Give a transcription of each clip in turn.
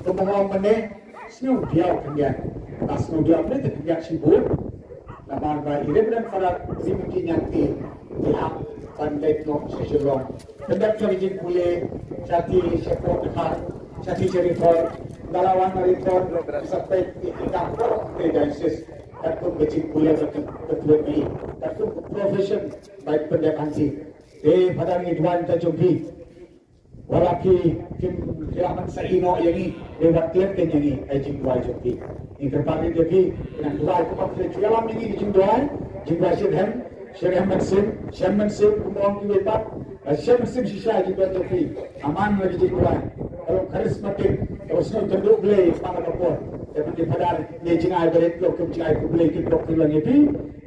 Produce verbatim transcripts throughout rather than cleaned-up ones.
Kumba nga ong mynne, sngewdiaw khyndiat. Ba sngewdiaw mynne te khyndiat shibun. Namar ba i Reverend Father Rimiki Nangti i hap ban leit noh sha Shillong. Pyndep sha ka jingpule, sha ki sha Port Pharthar, sha ki sha Ri Thor, da la wan na Ri Thor, sa peit i, i kam ka diocese. Katkum ka jingpule ka, ka, ka, katkum ka profession ba i pyndep hangne. Te Father, ngi duwai na ka bynta jong phi. Wat la phi kim, phi lah ban sa ïehnoh ïa ngi, te wat klet ïa ngi, ai jingduwai jong phi. Ngi kyrpad ïa phi, nang duwai kumba phi ju ïalam ïa ngi ki jingduwai, jingduwai shitrhem, shitrhem mynsiem, shitrhem mynsiem kumba ong kiwei pat, shitrhem mynsiem shisha jingduwai jong phi. Aman la ki jingduwai. Ka long charismatic, ka long sngewthuh Blei, pan ka por. Te mynta Father, ïa jingai barit, ïa kum jingai khublei, ki bok ki lang ïa phi,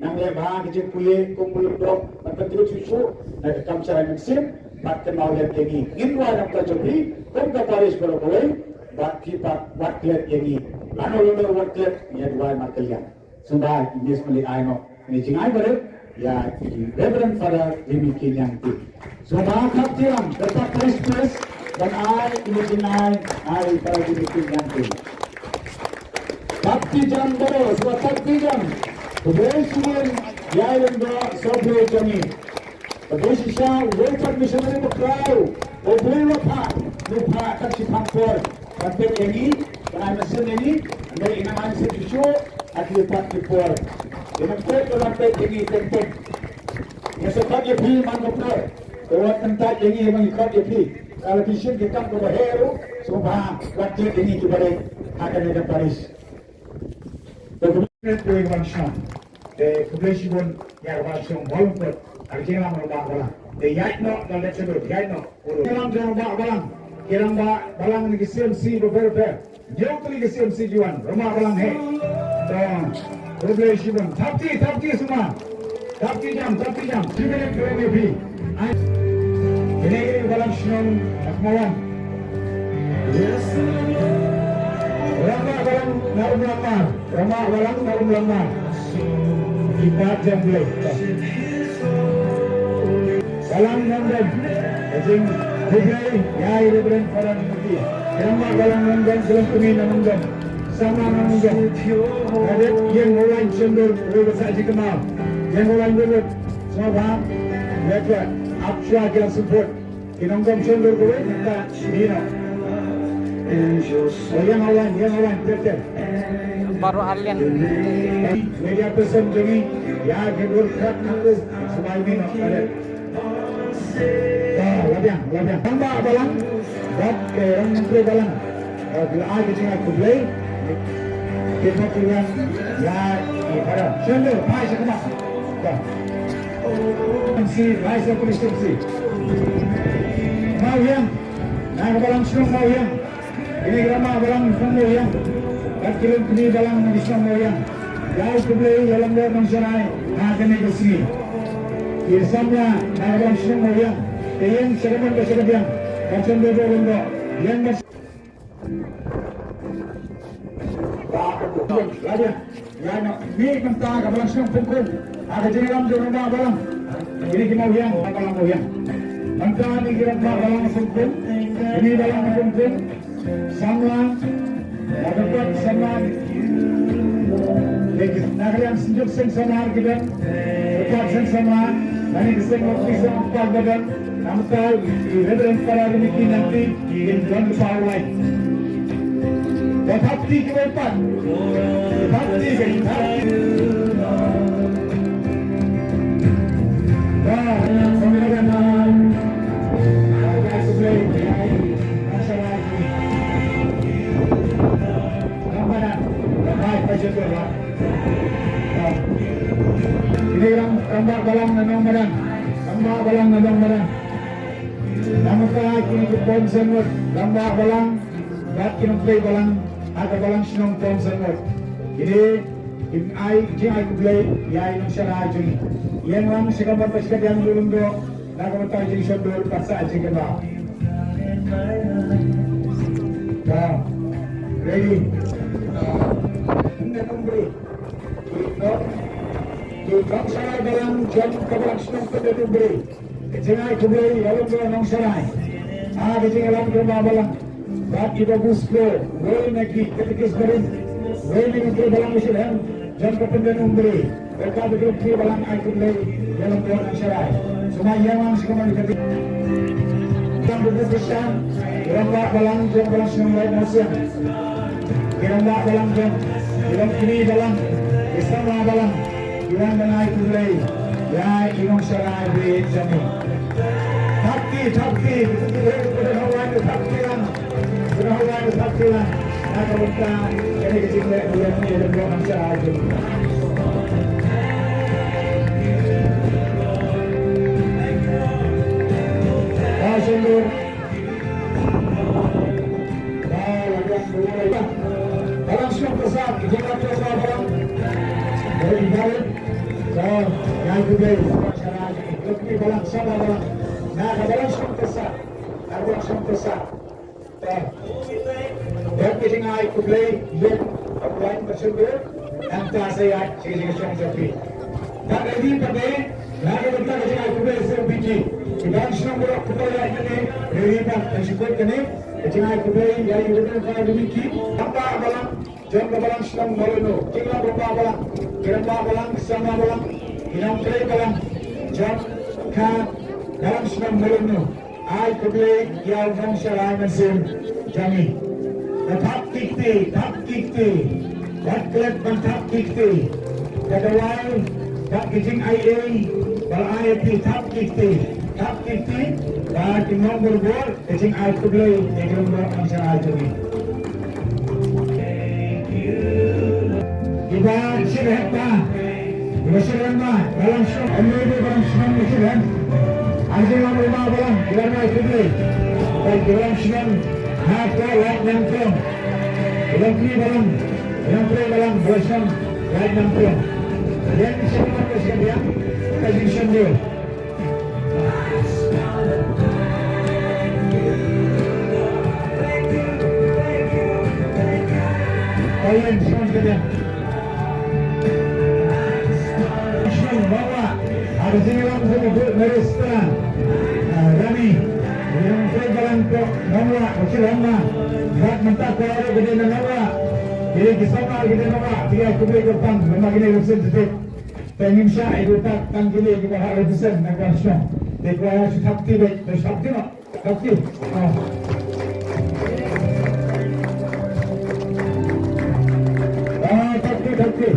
nang leh bha ki jingpule, kum u lyngdoh, ban pyntyllun shuh shuh, na ka kam sharai mynsiem, bad kynmaw lem ïa ngi. Ngin duwai na ka bynta jong phi, kum ka parish baroh kawei, bad phi pat wat klet ïa ngi. Lano lano wat klet, ïa duwai markylliang. Sngewbha, ngi sngewbha ai noh. Ngi jingai barit, ïa i Reverend Father Rimiki Nangti. Sngewbha khap tiang, da pat parish priest, ban ai, ngi jingai, ai Father Rimiki Nangti. Thap kti jam baroh, sngewbha thap kti jam. Khublei shibun, ïa i lyngdoh, sohblei jong ngi. Khublei shisha, uwei pat missionary bakla, u Blei u la phah, u phah tang shiphang por. Ban peit ïa ngi, ban ai mynsiem ïa ngi, hynrei i nang ai mynsiem shuh shuh, ha ki pat ki por. I nang peit, ban peit ïa ngi teng teng. Nga sa khot ïa phi man ka por. Te wat kyntait ïa ngi ban khot ïa phi. Ka la phi shim ki kam kaba heh ruh, sngewbha, wat klet ïa ngi kiba rit ha kane ka parish. Te kumne, khublei ban shong. Te khublei shibun ïa ka ban shong bha lyngkot. Ha ka jingïalam rangbah balang. Te ïaid noh, dang dep sha dur, ïaid noh. Ki rangbah balang, ki rangbah balang na ki C M C bapher bapher. Hynñiew tylli ki C M C ki wan, rangbah balang heh. Te khublei shibun. Thap kti, thap kti sngewbha. Thap kti jam, thap kti jam. Shi minit khublei ïa phi. Ai. Kine ki balang shnong na Khmawan. Rangbah balang na Umlangmar. Rangbah balang na Umlangmar. Ki pat jam Blei. Balang nongdom. Ka jingkhublei ïa i Reverend Father Murty. Rangbah balang nongdom, ki longkmie na nongdom. Samla na nongdom. Ka dei ïing Hawlain Shyndur, ruh ba sah jingkynmaw. Ïing Hawlain Shyndur. Sngewbha. Ïa ka ap shuwa ki la support. Ki nongdom Shyndur kawei mynta, ïa noh. Ïa Hawlain, ïa Hawlain, ter ter. Baroh arliang. Media person jong ngi, ïa ki dur khat naku, sngewbha ïa noh, ka dei. Ba, la biang, la biang. Rangbah balang, bad, eh, rangbah balang. Eh, ki la ai ka jingai khublei. Ki pat ki wan, ïa, ki para. Shyndur, phai sha khmat. Ba. M C, Vice President M C. Mawïang. Na ka balang shnong Mawïang. Kine ki rangbah balang shnong Mawïang. Bad ki longkmie balang na ki shnong Mawïang. Ïa u khublei ïa u lyngdoh nongsharai ha kane ka sngi. Ki samla na ka balang shnong Mawïang. Te ïeng sha ka mon bad sha ka biang. Kan sngewbha ban lyngdoh. Ïeng bad Ba, ba, ba, ba, ba, ba. Ïa, ïa, ïa, mih mynta ka balang shnong Pungkung. Ha ka jingïalam jong u rangbah balang. Kine ki Mawïang, balang Mawïang. Mynta kine ki rangbah balang Pungkung. Kine balang Pungkung. Samla. Ïa, ka pat samla. Ïa, na ka liang Synjuk Seng Samla ki don. Ka pat Seng Samla. Lane ka Seng Lok Seng Pat ba don. Namar i Reverend Father Ricky Nangti, in don power line. Ba thap kti kiwei pat. Thap kti, ba thap kti. Ba, kine rangbah balang na Nongmadan. Rangbah balang na Nongmadan. Namar kine ki pom shen ngut, rangbah balang, bad ki nongtrei balang, ha ka balang shnong pom shen ngut. Kine, kin ai, jingai khublei, ïa i nongsharai jong ngi. Ïeng lang sha ka mon bad sha ka biang, ruh lyngdoh, na ka bynta jingshon dur, bad sa jingkynmaw. Ready. Nongtrei. Ki nong, ki nongsharai balang, jong ka balang shnong Pyndendumbri. Ka jingai khublei ïa u lyngdoh nongsharai. Ha ka jingïalam ka rangbah balang. Bad i Babu Skro, wei na ki Katekis Barim, wei na ki Balang Bashir Hem, jong ka Pyndenum Bri, ka Balang Ai Khublei ïa Nongbuh Nongsharai. Sngewbha ïa ngan sngewbha ïa ka Babu Bisham, ïa Balang jong Balang Shnong Lai Mawsiang. Ki rangbah balang jong, ki longkmie balang, ki samla balang, ki wan ban ai khublei ïa i nongsharai bri jong ngi. Thap kti, thap kti, ki leh ki leh hawan ki thap kti lang, ki leh hawan ki thap kti lang. Na ka bynta kane ka jingleh burom ïa ka nongsharai jong ngi. Ba shnong Balang shnong Tasat, ki jingïaid balang. Dari barit. To, ïa khublei, Balang shnong Tasat. Na ka Balang shnong Tasat. Ka Balang shnong Tasat. To. Dep ki jingai khublei, ïa, ka buain ka shyndur. Nangta sa ïa, shi shi shong jong phi. Bad ready pat de, na ka bynta ka jingai khublei S M P T. Ki Balang shnong baroh khublei ïa kane, ready pat, kan shu kut kane, ka jingai khublei ïa i Reverend Father Jimmy Kim. Rangbah balang, jong ka Balang shnong Mawlynno, ki rangbah balang, ki rangbah balang, ki samla balang, ki nongtrei balang, jong ka Balang shnong Mawlynno. Ai khublei ïa u nongsharai mynsiem jong ngi. Ka thap ki kti, thap ki kti. Wat klet ban thap ki kti. Ka dawai, thap ki jingaiei, ba la ai ïa phi thap ki kti. Thap ki kti, ba ki nongbor bor, ka jingai khublei, ïa ki nongbor nongsharai jong ngi. Kiba shyrkhei ba, kiba shyrkhei ba, Balang shnong, M L A ba Balang shnong ba shyrkhei. Ar jong Balang, Balang, kiba ngai khublei. Ba ki Balang shnong, ha ka Laitumkhrah. Balang kmie Balang, Balang kmie Balang, Balang shnong, Laitumkhrah. Yang shnong ba shyrkhei, ka jingshon dia. Ayen, song kete. Song bawa, ada sini lang sama bu Merista. Ah, Rani, yang saya balang kok bawa, kecil lama. Buat mentah kau ada gede dan bawa. Jadi kisah ada gede bawa, dia aku beri kepang, memang ini rusin sedikit. Te ngim shah ïa uta tang kine kiba hap represent na ka shnong. Te kwah shu thap kti beit, te shu thap kti noh. Thap kti. Ah. Ah, thap kti, thap kti.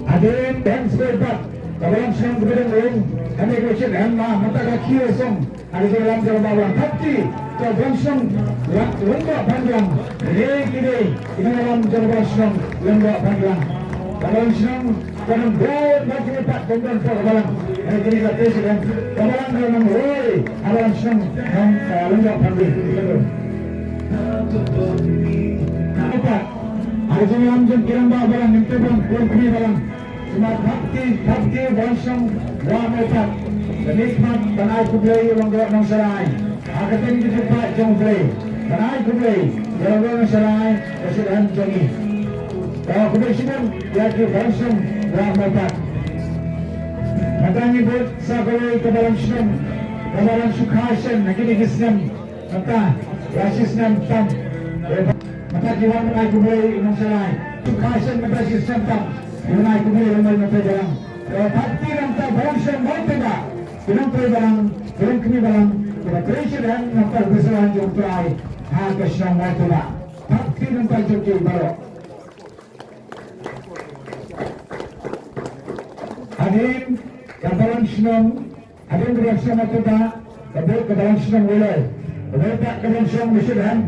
Hadien ban sbei pat ka Balang shnong kaba dang ring. Kane ka shin em ma mynta ka khie song. Ka jingïalam jong ka Balang thap kti, ka Balang shnong Lyngdoh Panglang. Kine kine ki jingïalam jong ka Balang shnong Lyngdoh Panglang. Ka Balang shnong ka nang bud na kine pat ka don ka Balang. Kine kine ka president ka Balang ka nang roi ka Balang shnong nang, eh, Lyngdoh Panglang. Pat ka jingïalam jong ki rangbah Balang, ngim tip ban kren kmie Balang. Sngewbha thap kti, thap kti, Balang shnong, Balang mei pat. Kane khmat ban ai khublei ïa u rangbah Nongsharai. Ha ka kyrteng ka jingpait jong U Blei. Ban ai khublei ïa u rangbah Nongsharai, ka shu dang jong ngi. Ka khublei shibun ïa ki Balang shnong, Balang mei pat. Mynta ngi bud sa kawei ka Balang shnong, ka Balang shu kha shen ha kine ki snem. Mynta la shi snem tam. Mynta ki wan ban ai khublei ïa u Nongsharai. Shu kha shen mynta shi snem tam. Ki wan ai khublei ïa u Nongsharai. Thap kti namar ka Balang shnong Mawtyndah. Ki nongtrei Balang, ki nongkmie Balang, kiba trei shisyndon namar ka burom jong U Trai ha ka shnong Mawtyndah. Thap kti namar jong ki baroh. Hadien ka Balang shnong Hadien ka Balang shnong Mawtyndah, ka bud ka Balang shnong Weiloi. Ka bud ka Balang shnong Mawshynrut.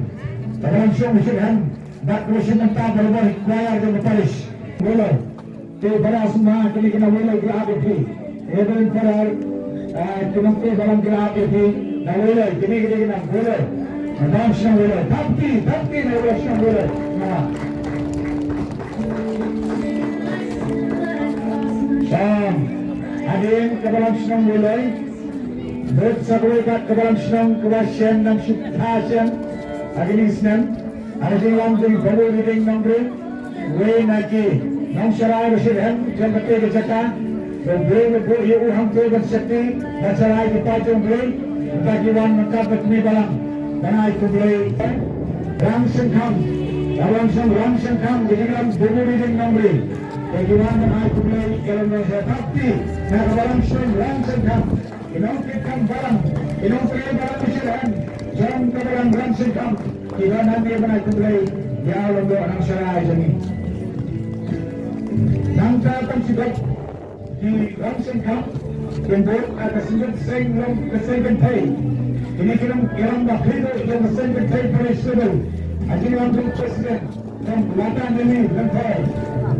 Ka Balang shnong Mawshynrut. Bad ka Balang shnong mynta barabor choir jong ka parish. Weiloi. Te para sma kine ki na Weiloi ki la ap ïa phi. Reverend Father, eh, ki nongtrei Balang ki la ap ïa phi. Na Weiloi, kine kine ki na Weiloi. Ka Balang shnong Weiloi. Thap kti, thap kti na Balang shnong Weiloi. Na. Shong. Hadien ka Balang shnong Weiloi. Bud sa kawei pat ka Balang shnong kaba shen nang shu kha shen ha kine ki snem. Ha ka jingïalam jong u Babu Riding Nongrim, uwei na ki nongsharai ba shitrhem jong kata ka jaka. Ba U Blei u buh ïa u hangto ban shakri ban sharai ki paid jong U Blei. Kita ki wan mynta ka kmie balang ban ai khublei. Rang Shynkham, Rang Shynkham, Rang Shynkham, ki jingïalam Bubu Riding Nongri. Kita ki wan ban ai khublei ïa la nong sa thapti na ka balang shnong Rang Shynkham. Ki nongtrei kam balang, ki nongtrei balang ki shu wan jong ka balang Rang Shynkham. Ki wan hangne ban ai khublei ïa la nong Sharai jong ngi. Nangta tang shi dok Ki Rang Shynkham kin bud ha ka Synjuk Seng Long ka Seng Kynthei. Kine ki long ki rangbah khlieh jong ka Seng Kynthei Parish Civil. Ha jingwan jong President Dr. Lata Neli Lynthei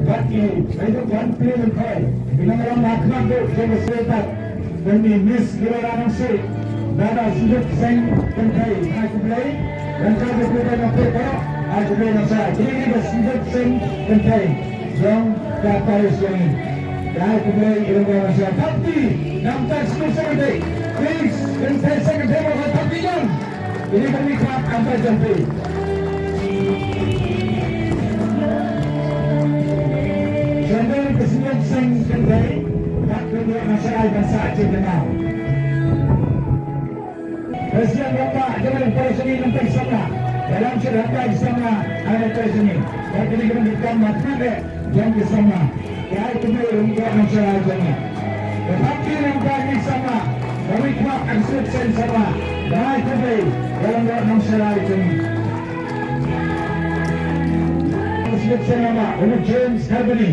bad i President Wan Pli Lynthei. Ki long rangbah khlieh jong ka Seng Kynthei. Kane Miss Gilera Nongsiej na ka Synjuk Seng Kynthei. Ai khublei. Nangta ka khublei na phi baroh. Ai khublei na sa. Kine ki dei ka Synjuk Seng Kynthei jong ka parish jong ngi. Ai khublei ïa la nong Sharai. Thapti namar ka Synjuk Seng Kynthei. Please, Kynthei Seng Kynthei mo, thapti jong. Kine ki dei ki khlap namar jong phi. Sha ka Synjuk Seng Kynthei. Thapti jong nong Sharai ban sah jingkynmaw. President rangbah jong ka parish jong ngi, nongpeit samla. Dalam sha rangbah samla ha ka parish jong ngi. Bad kine ki nongtrei kam bad kine jong ki samla. Ïa ai khublei ïa la nong Sharai jong ngi. Bad ha ki nongtrei ki samla, ba wi kwah ka Synjuk Seng samla. Ba ai khublei ïa la nong Sharai jong ngi. Synjuk Seng samla, u James Carboni.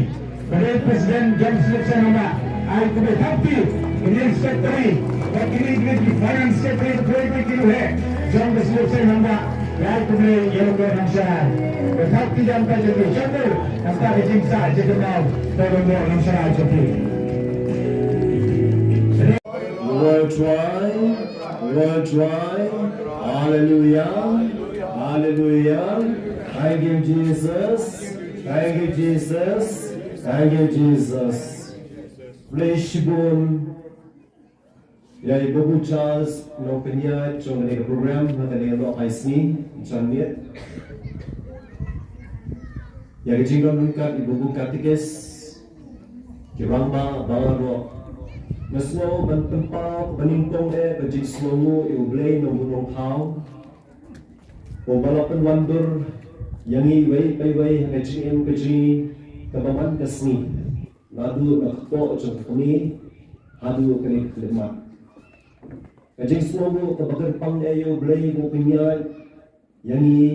Ba dei President jong ka Synjuk Seng Rangbah, ai khublei. Thapti kine ki Secretary, ba kine ki Finance Secretary, ba kine ki ruh jong ka Synjuk Seng Rangbah, ai khublei ïa la nong Sharai. Ba thapti jam ka jong ki, shakor, nangta ka jingsah jingkynmaw ka la nong Sharai jong ki. We'll try, we'll try. Hallelujah, hallelujah. Thank you, Jesus. Thank you, Jesus. Thank you, Jesus. Khublei shibun ïa i Babu Charles Nongpynïaid jong kane ka program ha kane ka lok hai sngi, jan miet. Ïa ka jingdon ryngkat i Babu Katikis, ki rangbah baroh. Nga sngew ban pynpaw, ban nyngkong eh, ban jingsngewnguh ïa U Blei Nongbuh Nongthaw. Uba la pynwandur ïa ngi iwei pa iwei ha ka jingim ka jong ngi kaba man ka sngi. Naduh na ka kpoh jong ka kmie haduh kane ka khyllipmat. Ka jingsngewnguh kaba kyrpang eh ïa U Blei ba u pynïaid ïa ngi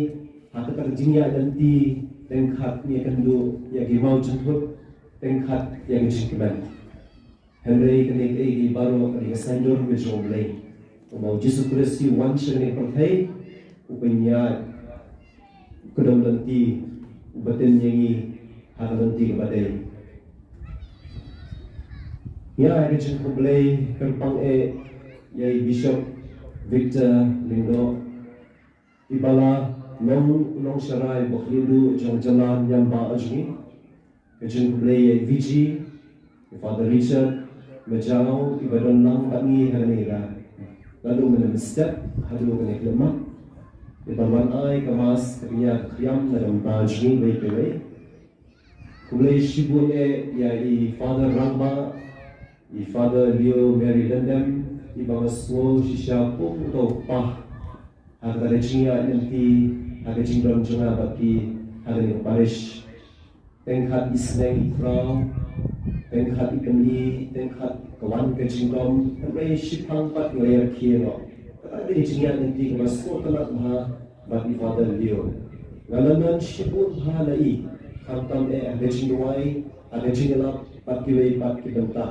ha kata ka jingïaid lynti, ryngkat ïa kynduh ïa ki mawjynthut, ryngkat ïa ka jingkmen. Hynrei kane kaei kaei baroh ka dei ka saiñdur ka jong U Blei. Kumba U Jisu Khrist u wan sha kane ka pyrthei, u pynïaid, u kdew lynti, u batai ïa ngi ha ka lynti kaba dei. Ïa ka jingkhublei kyrpang eh ïa i Bishop Victor Lyngdoh, iba la long u nongsharai ba khlieh duh jong ka jylla niam bah jong ngi. Ka jingkhublei ïa i V G, i Father Richard Majaw, iba don lang bad ngi ha kane ka, naduh mynne mynstep haduh kane ka khyllipmat. Iba la wan ai ka mass ka bynta ka khriam na ka bynta jong ngi iwei pa iwei. Khublei shibun eh ïa i Father Rangbah, i Father Leo Mary Lyngdoh, iba nga sngew shisha kum uta u kpa ha kata ka jingïaid lynti, ha ka jingdon jong nga bad phi ha kane ka parish. Teng khat i sneng i khraw, teng khat i pyni, teng khat ka wan ka jingdom, hynrei shiphang pat nga la ïarkhie noh. Kata ka dei ka jingïaid lynti kaba sngewtynnat bha bad i Father Leo. Nga la don shibun bha na i, khamtam eh ha ka jingduwai, ha ka jingïalap bad kiwei pat ki bynta.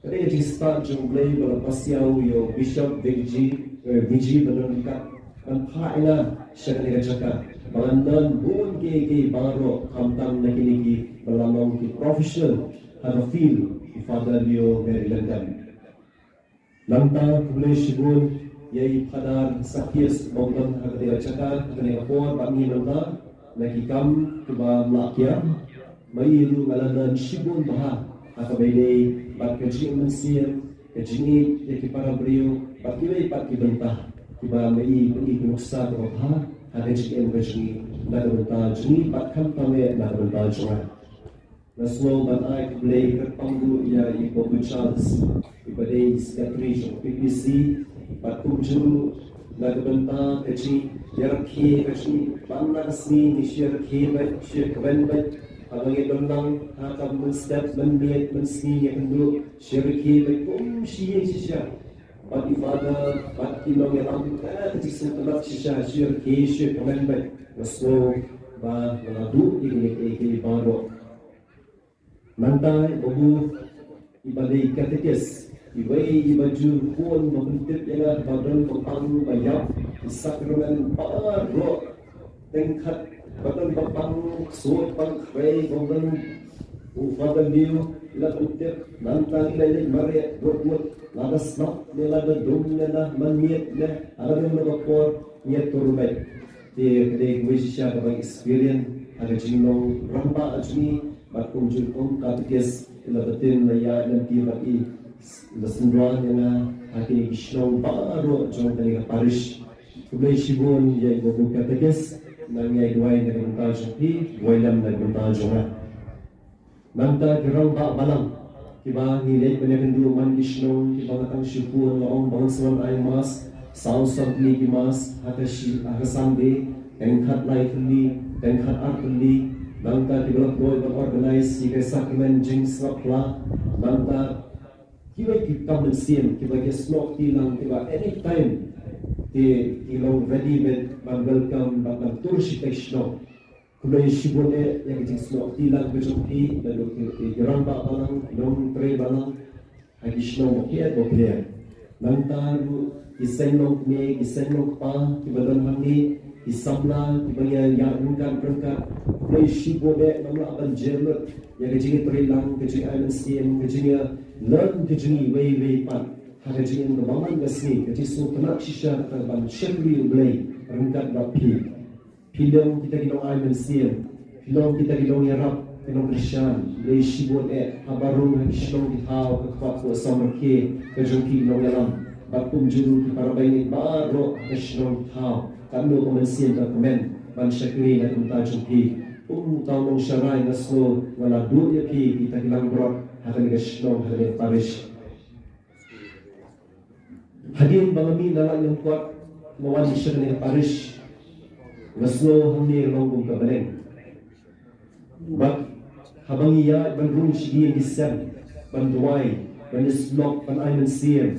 Ka dei ka jingstad jong U Blei ba la pasia ïa u Bishop Victor, eh, Victor ban don ryngkat, ban phah ïa nga sha kane ka jaka ba ngan don bun kiei kiei baroh, khamtam na kine kiba la long ki professional ha ka field, i Father Leo Mary Lyngdoh. Nangta khublei shibun ïa i Father Sakias ba u don ha kane ka jaka, ha kane ka por bad ngi mynta na ki kam kiba ym lah kiar. Ma i ruh nga la don shibun bha ha kaba ïadei bad ka jingmynsiem, ka jingïeit ïa ki para briew bad kiwei pat ki bynta kiba ma i pyni ki nuksa kaba bha ha ka jingim ka jong ngi, na ka bynta jong ngi bad khamtam eh na ka bynta jong nga. Nga sngew ban ai khublei kyrpang ruh ïa i Babu Charles, iba dei i Secretary jong ka P P C, Bad kumjuh na ka bynta ka jingïarakhe ka jong ngi, ban na ka sngi ngi shu ïarakhe beit, shu ïakmen beit, haba ngi don lang ha ka mynstep mynmiet mynsngi, ïakynduh, shu ïarakhe beit kum shi ïing shisha. Bad i Father bad ki nongïalam, ka jingsngewtynnat shisha, shu ïarakhe, shu ïakmen beit. Nga sngew ba nga la duh ïa kine kiei kiei baroh. Nangta i babu, iba dei katekis, iwei iba ju khun ba pyntip ïa nga ba don ba pang ba ïap ïa ki sakramen baroh. Teng khat ba don ba pang, ksuid pang khrei ba don u Father Leo, i la pyntip. Nangta ngi la leit mareh, ruh mut, lada sngap ne lada dum ne lada mynmiet ne ha lada don ba por, ngi ïatur beit. Te ka dei kawei shisha kaba ngi experience ha ka jinglong rangbah jong ngi, bad kumjuh kum katekis, i la btin, la ïaid lynti bad i, la synran ïa nga ha kine ki shnong baroh jong kane ka parish. Khublei shibun ïa i babu katekis, nang ïa i duwai na ka bynta jong phi, duwai lem na ka bynta jong nga. Nangta ki rangbah balang kiba ngi leit ban ïakynduh man ki shnong, kiba nga tang shu khun, nga ong ba ngan sa wan ai mass, saw san tylli ki mass ha ka shi, ha ka Sunday, teng khat lai tylli, teng khat ar tylli. Nangta kiba la poi ban organize ïa ka sakramen jingsngap phla. Nangta kiwei ki kam mynsiem kiba ki snoh kti lang, kiba anytime ki, ki long ready ban, ban welcome, ban, ban tur sha ki shnong. Khublei shibun eh ïa ka jingsnoh kti lang ka jong phi, naduh ki, ki, ki rangbah balang, ki nongtrei balang ha ki shnong bapher bapher. Nangta ruh ki seng nongkmie, ki seng nongkpa kiba don hangne, ki samla kiba ngi ïa ryngkat ryngkat. Khublei shibun eh, ngam lah ban jer lut ïa ka jingïatreilang, ka jingai mynsiem, ka jingïalehn ka jong ngi iwei iwei pat ha ka jingim kaba man ka sngi, ka jingsngewtynnat shisha kata ban shakri U Blei ryngkat bad phi. Phi long kita ki nongai mynsiem, phi long kita ki nongïarap, ki nongkyrshan. Khublei shibun eh, haba rung ha ki shnong ki thaw, ka kpap ka samrkhie ka jong ki nongïalam, bad kumjuh ki para bangeit baroh ha ka shnong thaw, katno ka mynsiem ka kmen ban shakri na ka bynta jong phi. Kum uta u nongsharai, nga sngew nga la duh ïa phi kita ki langbrot ha kane ka shnong, ha kane ka parish. Hadien ba nga mih na Laitumkot, nga wan sha kane ka parish, nga sngew hangne long kum ka bneng. Bad haba ngi ïaid ban rung sha ki ïing ki sem, ban duwai, ban ïasyllok, ban ai mynsiem,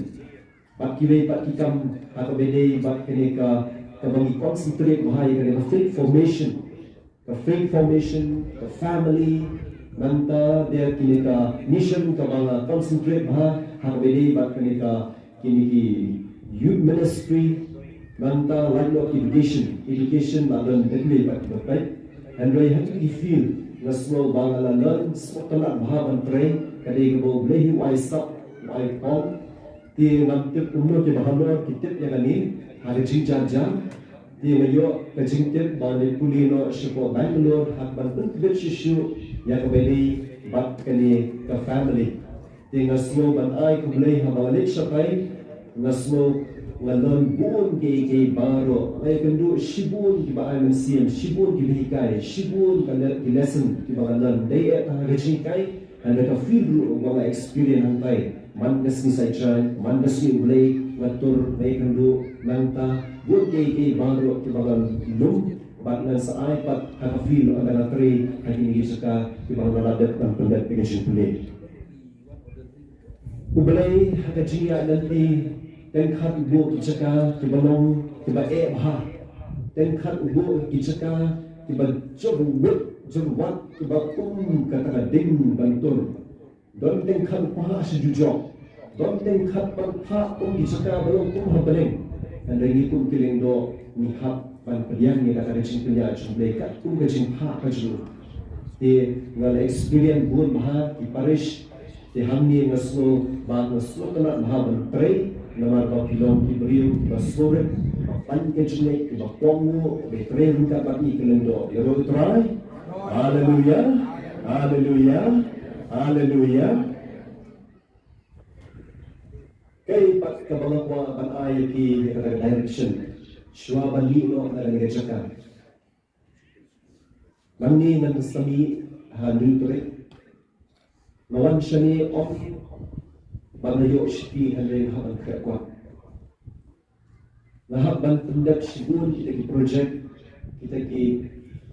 bad kiwei pat ki kam ha kaba ïadei bad kane ka, kaba ngi concentrate bha ïa kane ka faith formation, ka faith formation, ka family, nangta de kine ka mission kaba nga concentrate bha ha kaba ïadei bad kane ka, kine ki youth ministry, nangta lait noh ki education, education la don da kiwei pat kiba peit. Hynrei ha kine ki field nga sngew ba nga la learn sngewtynnat bha ban trei, ka dei kaba U Blei hi u ai sap, u ai pom. Te ngam tip kumno kiba halor ki tip ïa kane ha ka jingjar jar. Te nga ïoh ka jingtip ba leit pule noh shapoh Bangalore, ha kaba pyntbit shuh shuh ïa kaba ïadei bad kane ka family. Te nga sngew ban ai khublei haba nga leit shatai, nga sngew nga learn bun kiei kiei baroh. Nga ïakynduh shibun kiba ai mynsiem, shibun kiba hikai, shibun ka le-, ki lesson kiba nga learn. Dei eh tang ha ka jinghikai, hynrei ka field ruh ba nga experience hangtai. Man ka sngi Saitjaiñ, man ka sngi U Blei, nga tur, nga ïakynduh, nangta bun kiei kiei baroh kiba nga lum, bad ngan sa ai pat ha ka field ynda nga trei ha kine ki jaka kiba nga la dep ban pyndep ïa ka jingpule. U Blei ha ka jingïaid lynti, teng khat u buh ki jaka kiba long kiba eh bha, teng khat u buh ki jaka kiba jyrwit jyrwat, kiba kum kata ka ding ban tur. Don teng khat u phah sha jujok, don teng khat ban phah kum ki jaka ba long kum ha bneng. Hynrei ngi kum ki lyngdoh ngi hap ban pdiang ïa kata ka jingpynïaid jong U Blei katkum ka jingphah ka jong u. Te nga la experience bun bha ki parish. Te hangne nga sngew ba nga sngewtynnat bha ban trei, namar ba phi long ki briew kiba sngewrit, kiba pait ka jingngeit, kiba kohnguh, kiba trei ryngkat bad ngi ki lyngdoh. Ïaroh U Trai. Haleluia. Haleluia. Haleluia. Kaei pat kaba nga kwah ban ai ïa phi ïa kata ka direction shuwa ban mih noh na kane ka jaka. Nangne ngan sa mih ha Newtown. Nga wan shane ym ba nga ïoh shuti, hynrei nga hap ban khreh kwah. Nga hap ban pyndep shibun kita ki project, kita ki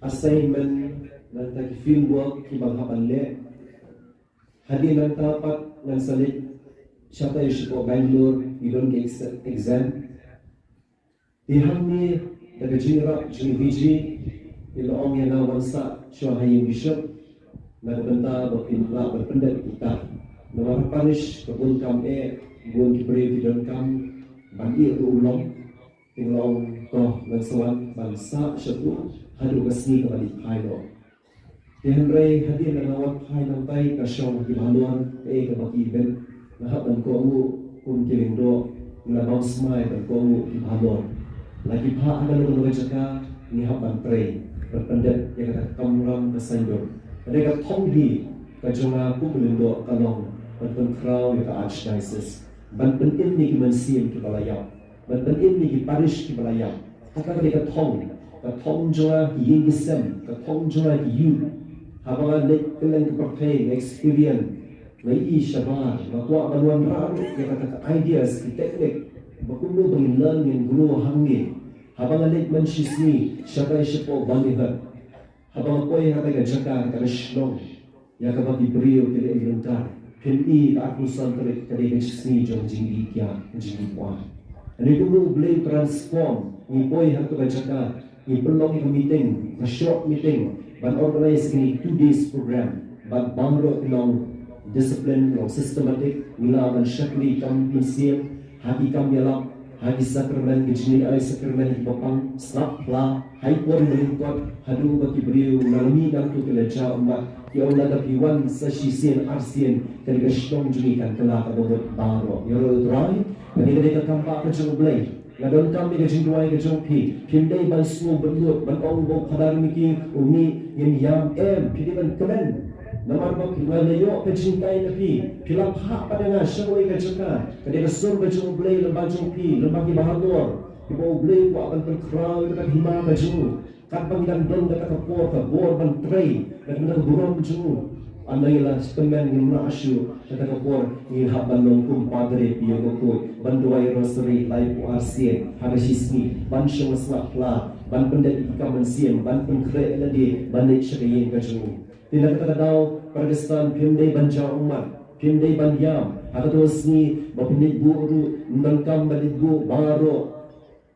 assignment, nangta ki field work kiba nga hap ban leh. Hadien nangta pat ngan sa leit shatai shapoh Bangalore, ngi don ki ex- exam. Te hangne da ka jingïarap jong i VG, i la ong ïa nga wan sah shuwa ha ïing bishop, na ka bynta ba phin lah ban pyndep kita. Namar ha parish ka bun kam eh, bun ki briew ki donkam ban ïeh ruh u long. Te nga la ong to ngan sa wan ban sah shatai haduh ka sngi kaba dei phai noh. Te hynrei hadien ba nga wan phai nangtai ka shong kiba halor, eh, kaba ki event, nga hap ban kohnguh kum ki lyngdoh, nga la bam smai ban kohnguh kiba halor. La ki phah ha kano kano ka jaka, ngi hap ban trei, ban pyndep ïa kata ka kamram ka saiñdur. Ka dei ka thong hi ka jong nga kum lyngdoh ka long ban pynkhraw ïa ka Archdiocese, ban pynim ïa ki mynsiem kiba la ïap, ban pynim ïa ki parish kiba la ïap. Kata ka dei ka thong, ka thong jong nga ki ïing ki sem, ka thong jong nga ki youth. Haba nga leit kylleng ka pyrthei nga experience, nga ïohi shabar, nga kwah ban wanrah ruh ïa kata ka ideas, ki technique, ba kumno ba ngin learn, ngin grow hangne. Haba nga leit man shisngi shatai shapoh Byrnihat, haba nga poi ha kata ka jaka, kata ka shnong ïa kaba ki briew ki la im lyngkar, phin i ka arphew san tarik ka dei ka sngi jong ka jingïeit, ka jingïeit. Hynrei kumno U Blei u transform, ngi poi ha kata ka jaka, ngi pynlong ïa ka meeting, ka short meeting, ban organize kine two days program, bad baroh ki long discipline, long systematic, ngi lah ban shakri kam mynsiem ha ki kam ïalap, ha ki sakramen, ki jingaiei sakramen kiba pang, sngap phla, ha i por ba lyngkot, haduh ba ki briew na la mih nangtu ki la jah ummat, ki ong lada phi wan sa shisien arsien, kane ka shnong jong ngi kan kylla kaba mut baroh. Ïaroh ïa U Trai, kane ka dei ka kam bah ka jong U Blei. Nga donkam ïa ka jingduwai ka jong phi. Phim dei ban sngewbynnud ban ong ba u Phadar Miki u mih ngin ïam, em, phi dei ban kmen. Namar ba nga la ïoh ka jinghikai na phi. Phi la phah pat ïa nga sha kawei ka jaka. Ka dei ka sur ka jong U Blei lyngba jong phi, lyngba kiba halor, kiba U Blei u kwah ban pynkhraw ïa ka hima ka jong u. Katba ngi dang don kata ka por, ka bor ban trei na ka bynta ka burom jong u, ynda ngi la tymmen, ngim lah shuh, kata ka por ngi hap ban long kum padre phi ïoh ka kut ban duwai rosary laiphew ar sien ha ka shisngi, ban shong sngap phla, ban pyndep ïa ki kam mynsiem, ban pynkhreh ïa lade, ban leit sha ka ïing ka jong u. Te na kata ka daw, para Khristan, phim dei ban jah ummat, phim dei ban ïam ha kato ka sngi ba phin leit buh ruh, ym donkam ban leit buh baroh.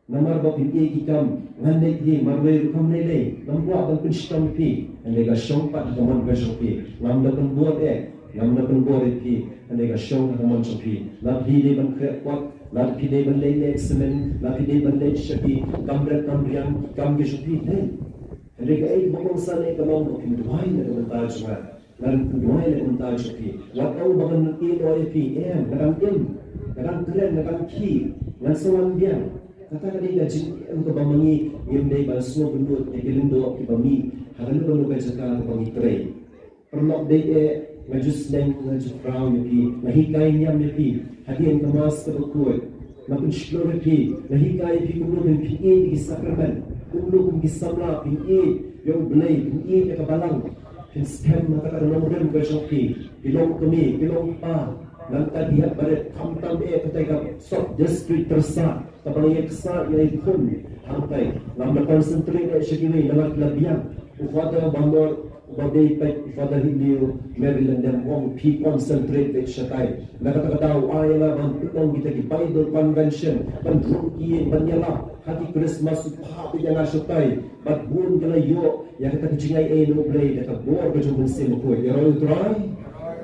Namar ba phin ïeh ki kam, ngan leit hi marwei ruh kam lei lei, ngam kwah ban pynshitom ïa phi. Hynrei ka shong pat ha ka mon ka jong phi. Ngam da pynbor eh, ngam da pynbor ïa phi. Hynrei ka shong ha ka mon jong phi. La phi dei ban khreh kot, la phi dei ban leit leh examen, la phi dei ban leit sha ki kam ret kam riang, ki kam ki jong phi, dei. Hynrei kaei kaba kongsan eh ka long ba phin duwai na ka bynta jong nga. Ngan duwai na ka bynta jong phi. Wat ong ba ngan ïeh noh ïa phi, em, nga dang im, nga dang kren, nga dang khie, ngan sa wan biang. Kata ka dei ka jingim kaba ma ngi, ngim dei ban sngewbynnud ïa ki lyngdoh kiba mih ha kano kano ka jaka kaba ngi trei. Paralok, dei eh, nga ju sneng, nga ju khraw ïa phi, nga hikai niam ïa phi hadien ka Mass kaba khuid. Nga pynshlur ïa phi, nga hikai ïa phi kumno phin ïeit ïa ki sakramen, kumno kum ki samla phin ïeit ïa U Blei, phin ïeit ïa ka balang, phin skhem ha kata ka nongrim ka jong phi. Ki long kmie, ki long kpa, nangta ki hep barit, khamtam eh katai ka sub district Tyrsad kaba ïa ksa ïa i khun hangtai. Ngam da concentrate eh sha kiwei namar ki la biang. U Father Balor, uba dei peit, Father Hilio Maryland, dem ong phi concentrate peit shatai. Na kata ka daw ai ïa nga ban pynlong kita ki Bible convention, ban rung ki ïing, ban ïalap ha ki Christmas, u phah peit ïa nga shatai. Bad bun ki la ïoh ïa kata ka jingai ei na U Blei da ka bor ka jong U Mynsiem Bakhuid. Ïaroh ïa U Trai.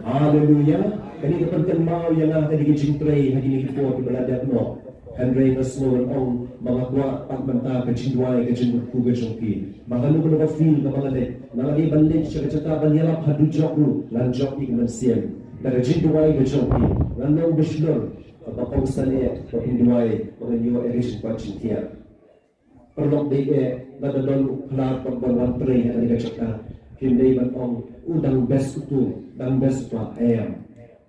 Haleluia. Kane ka pynkynmaw ïa nga ha kane ka jingtrei ha kine ki por kiba la dep noh. Hynrei nga sngew ban ong ba nga kwah pat mynta ka jingduwai ka jingkyrkhu ka jong phi. Ba kano kano ka field kaba nga leit, nga la dei ban leit sha ka jaka ban ïalap ha dujok ruh, ngan jop ïa ka mynsiem. Da ka jingduwai ka jong phi ngan long ba shlur, kaba kongsan eh ba phin duwai ba ngan ïoh ïa ka jingpait jingthiah. Paralok, dei eh, lada don u Phadar pat ban wan trei ha kane ka jaka, phim dei ban ong u dang best utu, dang best uta, em.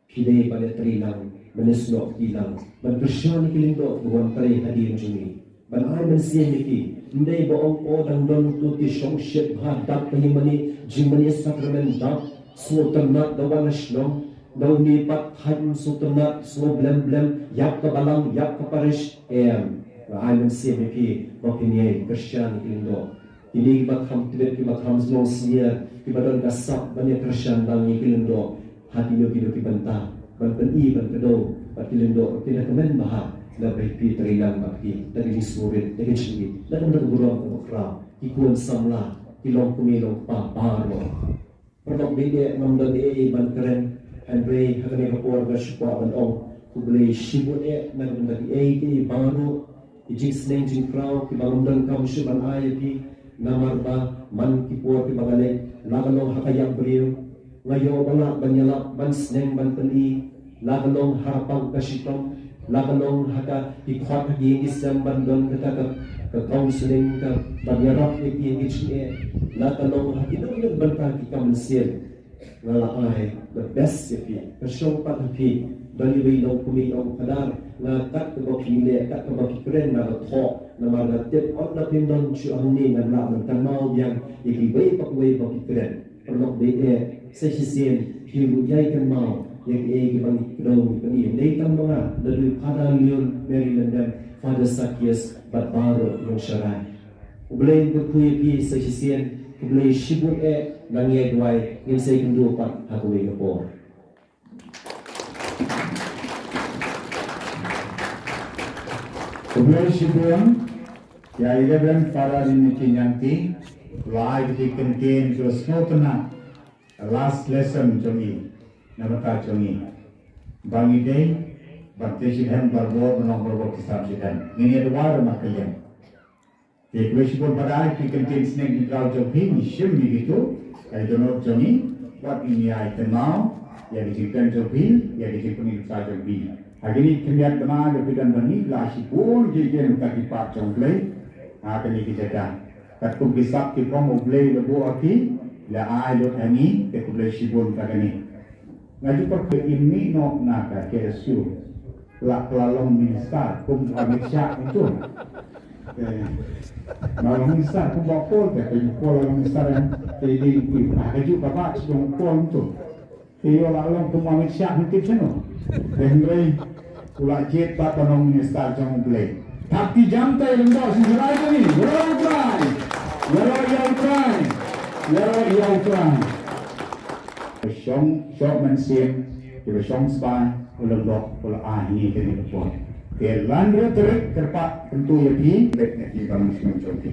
Phi dei ban ïatrei lang, ban ïasnoh kti lang, ban kyrshan ïa ki lyngdoh ba wan trei hadien jong ngi, ban ai mynsiem ïa ki. Ym dei ba ong, o, dang don utu, te shong shit bha, dap ka ïing mane, jingmane sakramen dap, sngewtynnat da wan na shnong, da une pat thait, sngewtynnat, sngew blem blem, ïap ka balang, ïap ka parish, em. Ai mynsiem ïa phi ba phin ïai kyrshan ïa ki lyngdoh. Kine kiba kham tbit, kiba kham shnong senior, kiba don ka sap ban ïa kyrshan lang ïa ki lyngdoh ha kino kino ki bynta, ban pyni, ban kdew bad ki lyngdoh, phin ïa kmen bha na ba phi trei lang bad ki da ka jingsngewrit, da ka jingïeit, da ka bynta ka burom kaba khraw. Ki khun samla, ki longkmie longkpa baroh. Paralok, dei eh ngam don ei ei ban kren, hynrei ha kane ka por nga shu kwah ban ong, khublei shibun eh na ka bynta kiei kiei baroh, ki jingsneng jingkraw kiba ngam don kam shuh ban ai ïa phi, namar ba man ki por kiba nga leit, la ka long ha ka ïap briew, nga ïoh ba lah ban ïalap, ban sneng, ban pyni, la ka long ha pang ka shitom, la ka long ha ka ki khot ha ki ïing ki sem ban don ka, ka, ka counseling, ka ban ïarap ïa ki ïing ki jingeh, la ka long ha kino kino bynta ki kam mynsiem. Nga la ai the best ïa phi, ka shong pat ha phi. Don iwei i longkmie i ong, Phadar, nga kat kaba phi leh, kat kaba phi kren nga la thoh, namar nga tip ynda phin don shuh hangne ngan lah ban kynmaw biang ïa kiwei pa kiwei ba phi kren. Paralok, dei eh sa shisien phi ruh ïai kynmaw ïa kiei kiba ngi kdew ngi pyni. Ym dei tang ma nga, naduh Phadar Leon, Mary Lyngdoh, Phadar Sakias bad baroh Nongsharai. U Blei un kyrkhu ïa phi sa shisien. Khublei shibun eh, nang ïai duwai, ngin sa ïakynduh pat ha kawei ka por. Khublei shibun ïa i Reverend Father Riniki Nangti, u la ai kiti ki kyntien kiba sngewtynnat, last lesson jong i na bynta jong i. Ba ngi dei ban trei shitom barabor, ban long barabor ki sam shitom. Ngin ïa duwai ruh markylliang. Te khublei shibun Phadar, ki kyntien sneng ki khraw jong phi ngi shim ïa kito, ïa ki dohnud jong ngi, wat ngin ïai kynmaw ïa ki jingkren jong phi, ïa ki jingpyni jong phi. Ha kine ki khyndiat bnai ba phi don bad ngi, la shibun ki ïing ki par jong U Blei ha kine ki jaka. Katkum ki sap ki phong U Blei la buh ha phi, la ai lut ha ngi, te khublei shibun ha kane. Nga ju pyrkhat ïa i mih noh na ka K S U. La, la long minister kum u Amit Shah itu. Eh, la long minister kum u Paul, te, te u Paul la long minister, eh, te dei, dei, ah, ka ju ka ba jong u Paul itu. Te ïoh la long kum u Amit Shah, ngi tip shano. Te hynrei u la jied pat ban long minister jong U Blei. Thap kti jam te, lyngdoh Nongsharai jong ngi. Ïaroh ïa U Trai. Ïaroh ïa U Trai. Ïaroh ïa U Trai. Shong, shoh mynsiem, kiba shong spah, u lyngdoh, u la ai ngi kane ka por. Te la hynriew tarik kyrpad kyntu ïa phi, bad na ki ba mynsiem jong phi.